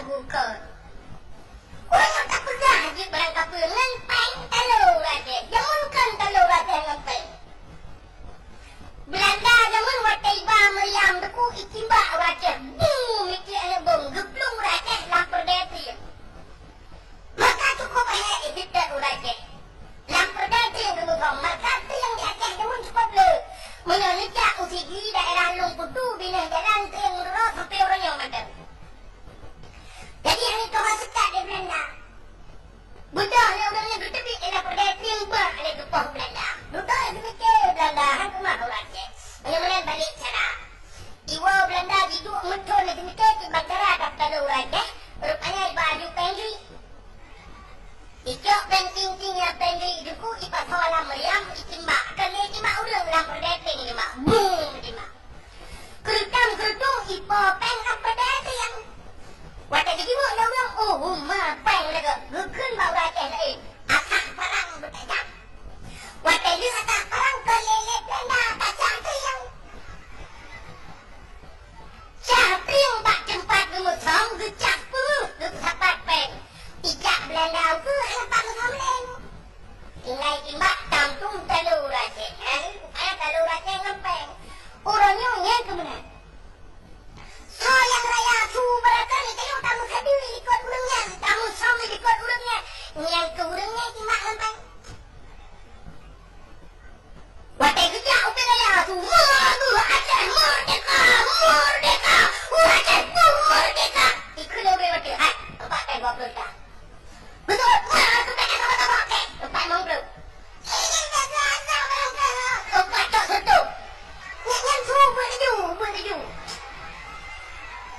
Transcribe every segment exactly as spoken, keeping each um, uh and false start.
gukon. Ureuëng nyang tapeugah jeuet barang kapeue ngon péng talo ureuëng Aceh. Jameun kon talo ureuëng Aceh ngon péng. Beulanda jameun watée iba meriam teungku, itimbak ureuëng Aceh. Bum, mitiek aneuk bom, geuplueng ureuëng Aceh lam peureudée trieng. Maka cukup hék ihitet ureuëng Aceh. Lam peureudée trieng geumeusom, maka trieng di Aceh jameun cukup le. Meunyoe neujak u Sigli daerah Lueng Putu, binéh jalan trieng meuduro sampoe uroe nyoe mantong. Jadi, hana jiteuka seukat lé Beulanda. Beudôh lé ureuëng nyan geuteubiet lam peureudée trieng bak lé geupoh Beulanda. Dudoe geumike Beulanda, han keumah ureuëng Aceh. Meunyoe meunan balek cara. Iwoe Beulanda jiduek meuthon geumike kiban cara ka talo ureuëng Aceh, rupanya iba aju péng jih. Icok péng ting-ting nyang péng jih teungku ipasoe lam meriam, itimbak. Kon lé timbak ureuëng lam peureudée trieng itimbak. Bum, itimbak. Keureutang-keureutang ipo péng lam peureudée trieng. Watée jideungoe lé ureuëng, oh, huma péng lagée geukheun bak ureuëng Aceh laén, "Atak parang beutajam." Watée lheueh atak parang kon lé-lé Beulanda tacah trieng. Cah trieng bak teumpat geumeusom geucah peungeuh geupeusapat péng. Ijak Beulanda ukeue hana pat meusom lé. Tinggai timbak tam tum talo ureuëng Aceh. Hah, rupanya talo ureuëng Aceh ngon péng. Uroe nyoe nyan keuh meunan. Soe nyang raya su beureukat tanyoe tameusadeue likot ureuëng nyan, tameusom likot ureuëng nyan. Nyang keu ureuëng nyan timbak ngon péng. Watée geujak ubé raya su, "Merdeka! Aceh merdeka! Merdeka! Aceh merdeka!" Ikheun lé ubé watée, "Hai, empat péng dua puluh juta." Beutôi, wah, tu péng sama-sama, oke, empat lima puluh. Ini tak ada, tak ada. Empat tak satu. Nyan, nyan, su, buat tujuh, buat tujuh.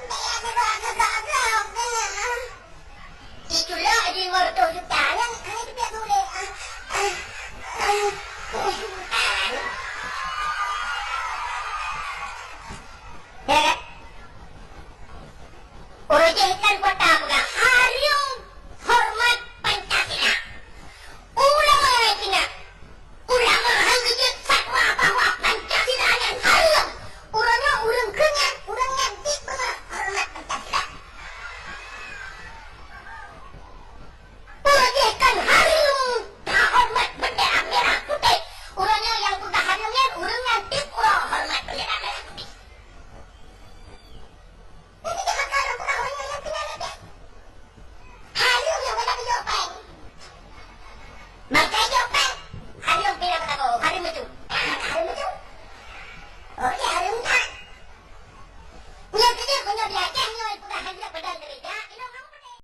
Dia sudah, sudah, sudah. Itulah lima ratus juta nyan hana geuteubiet ulée. Ya kan? Ureuëng jih kan kota peugah hareuem horeumat Pancasila. Ulama Cina. Ulama han geujeuet fatwa bahwa Pancasila nyan hareuem. Uroe nyoe ureuëng keu nyan, ureuëng nyan dit beungoh horeumat Pancasila. Peue jih kon hareuem tahoreumat bendera merah putih. Uroe nyoe nyang peugah hareuem nyan, ureuëng nyan dit uroe horeumat bendera merah putih. Jadi, maka ureuëng peugah ureuëng nyan keunan lagée. Hareuem nyang hana geujok péng. Maka jok péng, hareuem pih na meusaboh, hareuem meucue. Hareuem meucue. Oh, iya, hareuem that. Nyan keudeh meunyoe di Aceh nyoe peugah hareuem